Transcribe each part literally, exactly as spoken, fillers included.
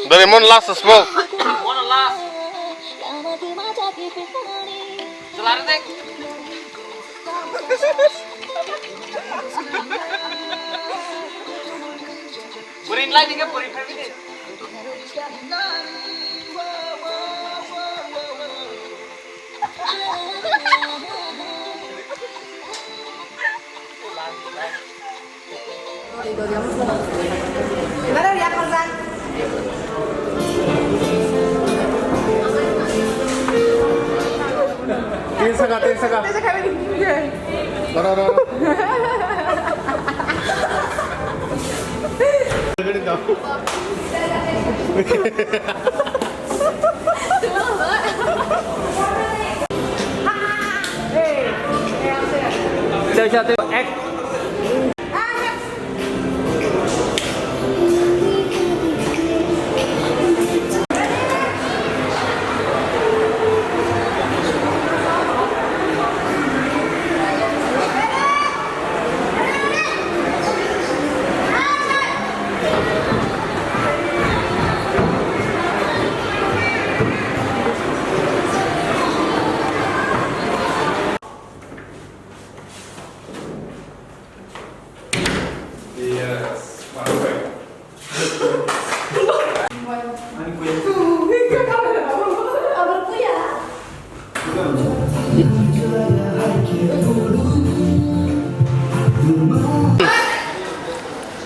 Doraemon last smoke. Green light ni ke pori phabi de. Tin saka, tin saka. Ora, ora, ora. Siap, siap, siap. Act. Yes, perfect.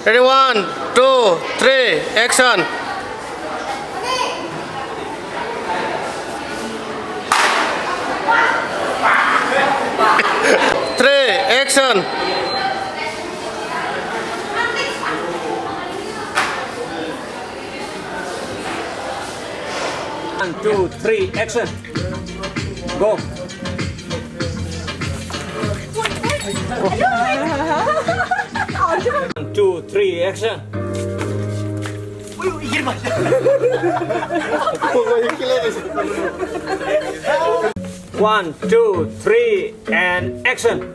Ready, one, two, three, action. Three, action. One, two, three, action. Go. One, two, three, action. One, two, three, and action.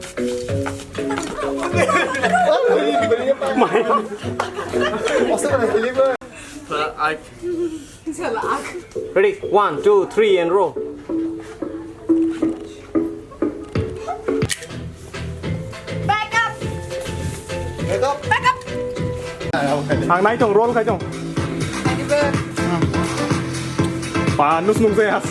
Ready? One, two, three, and roll. Back up. Back up. Back up. Ang nai tong, roll kai tong. Pa, nus nung se as.